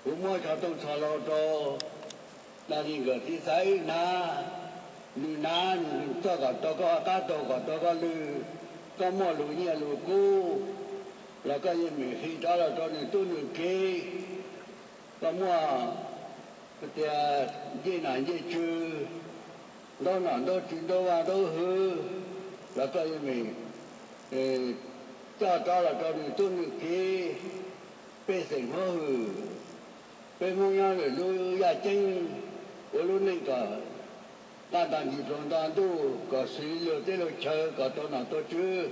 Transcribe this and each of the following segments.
Kuv muab xov tooj txhos laus rau Nas Lis nkawm txiv Xaiv Nab, nws hnav nws txoj kom tau koj qab taug kom tau koj lw, koj muaj lus nyiaj lus kub los koj yeej meem qhia rov los rau nws tub nws kiv. Koj muaj tias ncej nam ncej tswv, ntaub nam ntaub tswv ntaub vaj ntaub hwv los koj yeej meem coj rov los rau nws tub nws kiv. Pej xeem Hmoob Hwm, peb Hmoob nyob lwm lub yaj ceeb ua lub neej kom nqaj nto ncig ploog nto ntuj, kom siv luag teb luag chaw kom tau nom tau tswv,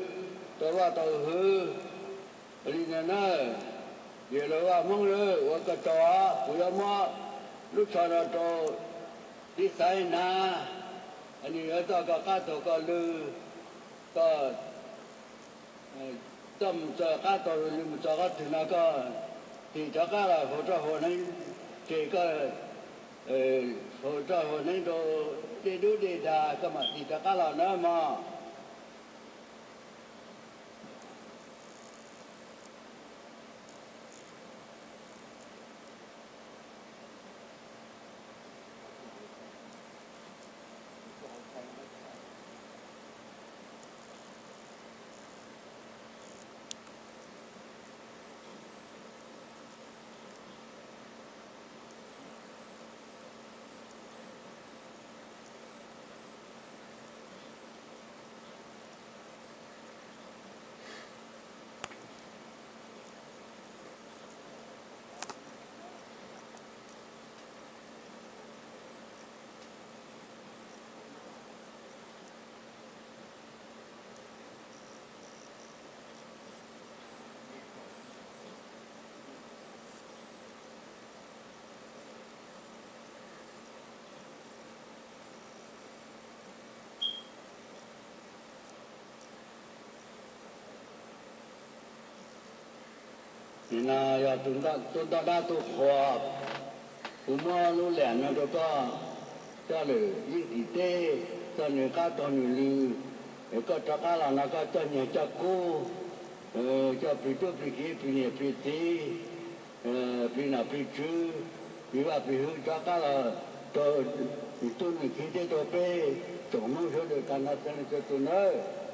tau vaj tau hwv. Li ntawd na, yog lawv vaj Hmoob lawm ua koj tsaug, kuv yuav muab lub tsho no rau txiv Xaiv Nab, nws yuav txoj koj qab taug koj lw, koj txoj mus txoj qab taug lw mus txog qhov twg no koj tig rov qab los hauv roj hauv hneev, ces koj hauv roj hauv hneev rau dej dub dej dag koj mam tig rov qab los na mog. Nim no yog tus ntoj dab tuaj qhuas, kuv muab lub lam no rau koj coj lwm yeej tim teb, coj nws qab taug nws lw, es koj rov qab los no koj coj nyiaj coj kub, coj plig tub plig kiv plig niam plig txiv, plig nom plig tswv, plig vaj plig hwv rov qab los rau nws tub nws kiv thiab rau peb tsoom Hmoob sawv daws tag nrho txhua leej txhua tus nawb.